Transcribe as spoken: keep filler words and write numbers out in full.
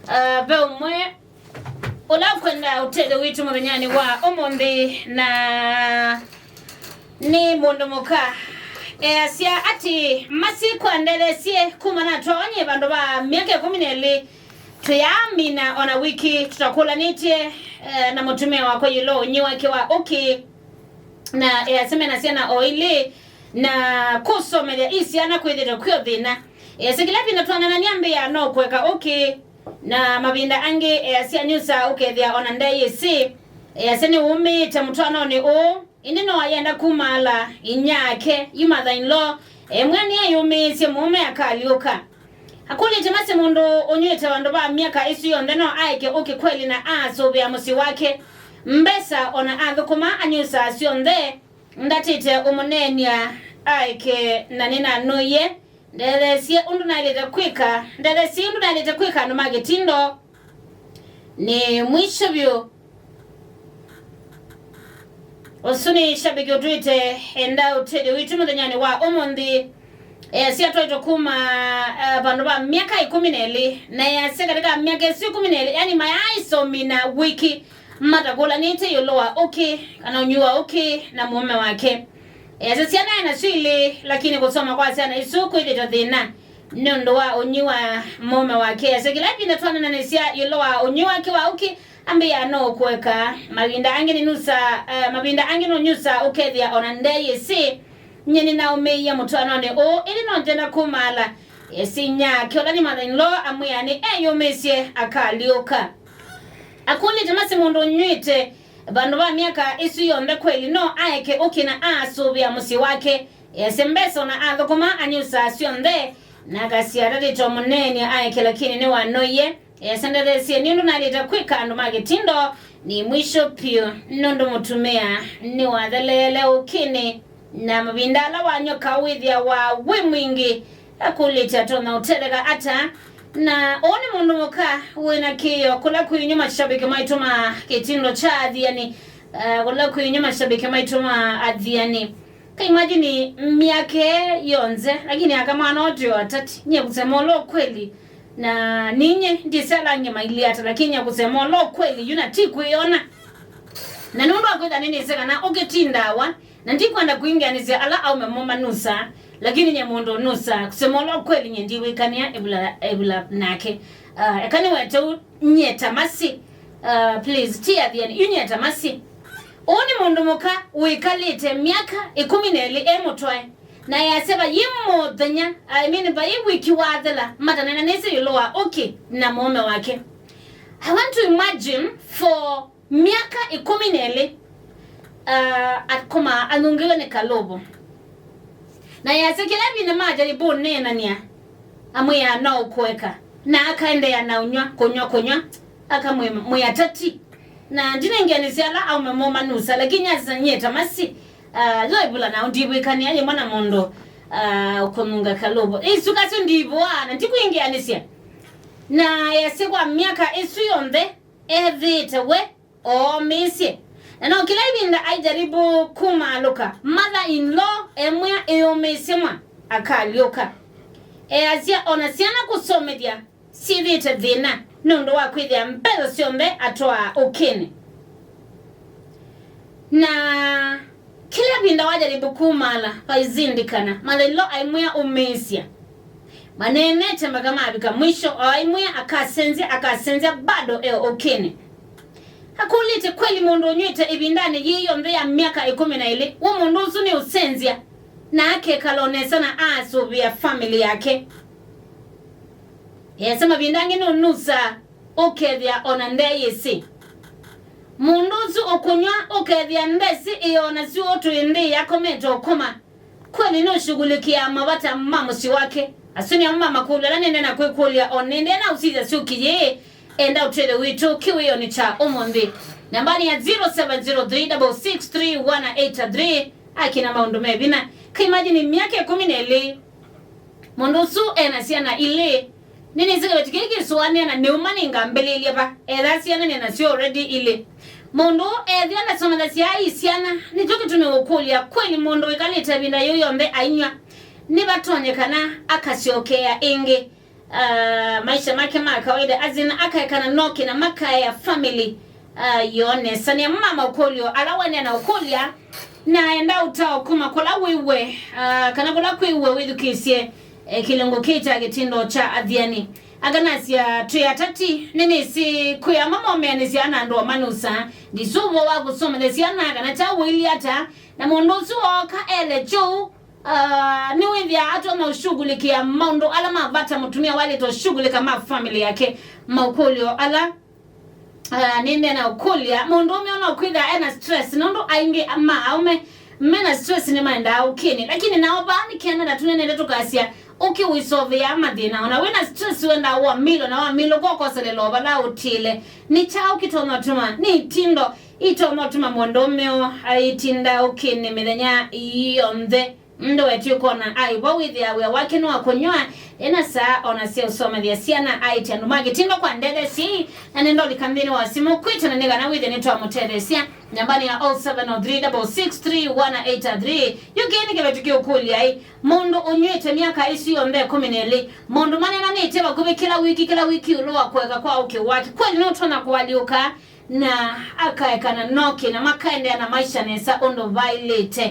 Uh, ve ũmwe ũla ũkwenda ũtethyo witũ mũthenyanĩ wa ũmũnthĩ, na nĩ mũndũ mũka easya atĩ, masi kwa ndethesie kuma natwawa nyie vandũ va myaka ĩkũmi na ĩlĩ, tũyaamina ona wiki tũtakũlanĩtye, eh, na mũtumĩa wakwa ĩũlũ wa ũnywi wake wa ũkĩ, na easya mena syana o ilĩ, na kũsomethya i syana kwĩthĩte kwĩ o thĩna. Easya kĩla ĩvinda twananania mbĩa no kũeka ũkĩ, na mavinda angĩ easya nĩusaa ũkethĩa ona ndeyĩsĩ. Easya nĩwũmĩĩte mũtwaanonĩ ũũ, ĩndĩ no ayenda kumaala inyake, yu mother-in-law, emwĩa nĩeyũmĩĩsye mũũme akalyũka. Akũlĩtye masi mũndũ ũnyw'ĩte vandũ va myaka ĩsu yonthe no aeke ũkĩ kweli na aasũvĩa mũsyĩ wake, mbesa ona athũkũma anyusaa syonthe, ndatĩte ũmũneeny'a aeke na nĩnanũie. Ndetheesye ũndũ naĩlĩte kwĩka, ndetheesye ũndũ naĩlĩte kwĩka andũ ma kĩtindo. Nĩ mwisho vyũ. Ũsu nĩ shabiki ũtwĩte enda ũtethyo witũ mũthenyanĩ wa ũmũnthĩ. Easya twaitwe kuma, eh, vandũ va myaka ĩkũmi na ĩlĩ, na easya katika myaka ĩsu ĩkũmi na ĩlĩ, yani mayaaisomina wiki matakũlanĩte ĩũlũ wa ũkĩ kana ũnywi wa ũkĩ na mũũme wake. Easya syana enasyo ilĩ, lakini kũsoma kwa syana isu kwĩthĩtwe thĩna nĩ ũndũ wa ũnywi wa mũũme wake. Easya kĩla ĩvinda twanananĩsya ĩũlũ wa ũnywi wake wa ũkĩ, ambĩa no kũeka. Mavinda angĩ nĩnusa, eh, mavinda angĩ nũnyusa ũkethĩa ona ndeyĩsĩ. Nyie nĩnaũmĩie mũtwaanonĩ ũũ, ĩndĩ no ngenda kũmaala. Easya inyake ũla nĩ mother-in-law amwĩa nĩ eyũmĩsye akalyũka. Akũlĩtye masi mũndũ ũnyw'ĩte vandũ va myaka ĩsu yonthe kweli no aeke ũkĩ na aasũvĩa mũsyĩ wake. Easya mbesa ona athũkũma anyusaa syonthe, na akasya atatĩte ũmũneeny'a aeke, lakini nĩwanoie. Easya ndetheesye nĩ ũndũ naĩlĩte kwĩka andũ ma kĩtindo. Nĩ mwisho piũ nũndũ mũtumĩa nĩwatheleele ũkĩnĩ, na mavinda ala wanyw'a kaũ wĩthĩawa wĩ mwingĩ. Akũlĩtye atonya ũtetheka ata. Na ũũ nĩ mũndũ mũka wĩna kĩĩo kũla kwĩ inyw'ĩ mashabiki maitũ ma kĩtindo kya Athiani, eh, kũla kwĩ inyw'ĩ mashabiki maitũ ma Athiani. Ka imagine myaka ĩĩ yonthe, lakini aka mwana ũtĩ o atati. Nyie kusema ũla ukweli, na ninye ndiselange maili ata, lakini nyie kusema ũla ukweli, yu na ti kwĩona. Na nũndũ wa kwĩtha nĩnĩsĩ kana ũkĩtindawa, na ndikwenda kũingĩanĩsya ala aume mo manusaa, lakini nyie mũndũ ũnusaa, kusema ũla ukweli, nyie ndiwĩkanĩa ĩvula, ĩvula nake. Ah, eka nĩwete ũ nyie ta masi. Ah, please, ti Athiani, yu nyie ta masi. Ũũ nĩ mũndũ mũka wĩkalĩte myaka ĩkũmi na ĩlĩ e mũtwae, na easya vai mũthenya, I mean, vai wiki wathela matanena nĩsĩ ĩũlũ wa ũkĩ na mũũme wake. I want to imagine for myaka ĩkũmi na ĩlĩ, uh, akoma anungĩwe nĩ kalũvũ. Na easya kĩla ĩvinda majaribu ũneenany'a, amwĩa no ũkũeka, na akaendeea na ũnyw'a, kũnyw'a, kũnyw'a, akamwĩa mwĩ atati. Na ndinengeanĩsya ala aume mo manusa, lakini asanyie ta masi, uh, yo ĩvula nao ndivwĩkanĩa yĩmwe na mũndũ, uh, ũkũnunga kalũvũ. Isu kasyo ndivũaa na ndikwingĩanĩsya. Na easya kwa myaka ĩsu yonthe ethĩĩte we oomĩĩsye. Na no kĩla ĩvinda aijaribu kumaalũka, mother-in-law emwĩa ĩyũmĩĩsye mwa akalyũka. Easya ona syana kũsomethya syĩthĩĩte thĩna nũndũ wa kwĩthĩa mbesa syonthe atwaa ũkĩnĩ. Na kĩla ĩvinda wajaribu kumaala, vaizindikana, mother-in-law aimwĩa ũmĩĩsya. Maneenete mpaka mavika mwisho, o aimwĩa akasenzya, akasenzya, bado e ũkĩnĩ. Akũlĩtye, kweli mũndũ ũnyw'ĩte ĩvindanĩ yĩĩ yonthe ya myaka ĩkũmi na ĩlĩ, we mũndũ ũsu nĩ ũsenzya, na akekala o nesa na aasũvĩa famĩlĩ yake? Easya mavinda angĩ nũnusaa, ũkethĩa ona ndeyĩsĩ. Mũndũ ũsu ũkũnyw'a, ũkethĩa ndesĩ ĩona syũũ twĩndĩĩ akomete ũkoma. Kweli nũshughulikiaa mavata ma mũsyĩ wake? Asu nĩmo ma makũlyo ala nĩnenda kwĩkũlya o nĩndĩ na ũsisya syũki yĩĩ. Enda ũtethyo witũ kĩwĩonĩ kya ũmũnthĩ. Namba nĩ ya zero seven zero three double six three one eight three. Akina maũndũ me vinya. Ka imagine myaka ĩkũmi na ĩlĩ. Mũndũ ũsu ena syana ilĩ. Nĩnĩsĩ kĩveti kĩĩ kĩsũanĩa na nĩũma nĩngambĩlĩĩlya va, etha syana nĩ nasyo already ilĩ. Mũndũ ethĩa ndasomethasya ai syana, nĩkyo kĩtumi ũkũlya, kweli mũndũ wĩkalĩte ĩvinda yĩu yonthe ainyw'a, nĩvatonyekana akasyokeea ĩngĩ? uh, maisha make ma kawaida, as in, akaekana noki na makaea family uh, yo nesa. Nĩ amwe ma maũkũlyo ala wenea na ũkũlya, na enda ũtao kuma kũla wĩw'e uh, kana kũla kwĩw'e wĩthukĩĩsye eh, kĩlungu kĩĩ kya kĩtindo kya athiani. Akanasya, twĩ atati, nĩnĩsĩ kwĩ amwe momeanĩsya na andũ o manusa, ndisũvo wa kũsomethya syana kana kyaũ ũilyĩ ata, na mũndũ ũsu ooka ele kyũu, uh, nĩwĩthĩaa atonya ũshughulikĩa maũndũ ala ma vata mũtumĩa waĩlĩte ũshughulika ma family yake. Maũkũlyo ala uh, nĩmena ũkũlya mũndũũme ũno kwĩthĩa ena stress, nũndũ aingĩ ma aũme mena stress nĩmaendaa ũkĩnĩ, lakini nao vaa nĩ Canada tũnenete tũkasya ũkĩ wĩsovĩaa mathĩna. Ona wĩna stress wendaa wa milo na wa milo kokoselela o vala ũtĩle. Nĩ kyaũ kĩtonya ũtuma, nĩ itindo itonya ũtuma mũndũũme o aitinda ũkĩnĩ mĩthenya yonthe? Ndũetw'ĩkona ai vo wĩthĩaa wĩa wake nĩ wa kũnyw'a ena saa ona sya ũsomethya syana aĩtye andũ ma kĩtindo kwa ndethe syai, na nĩndolika nthĩnĩ wa simũ kwitũ na nĩ kana wĩthĩe nĩtwamũtetheesya. Nambani ya oh seven oh three double six three one eight three. Yu kĩĩ nĩ kĩveti kĩũkũlya ai, mũndũ ũnyw'ĩte myaka ĩsu yonthe ĩkũmi na ĩlĩ, mũndũ maneenanĩtye vakuvĩ kĩla wiki kĩla wiki ĩũlũ wa kũeka kwa ũkĩ wake, kweli nũtonya kũalyũka na akaekana noki na makaendeea na maisha nesa ũndũ vaĩlĩte?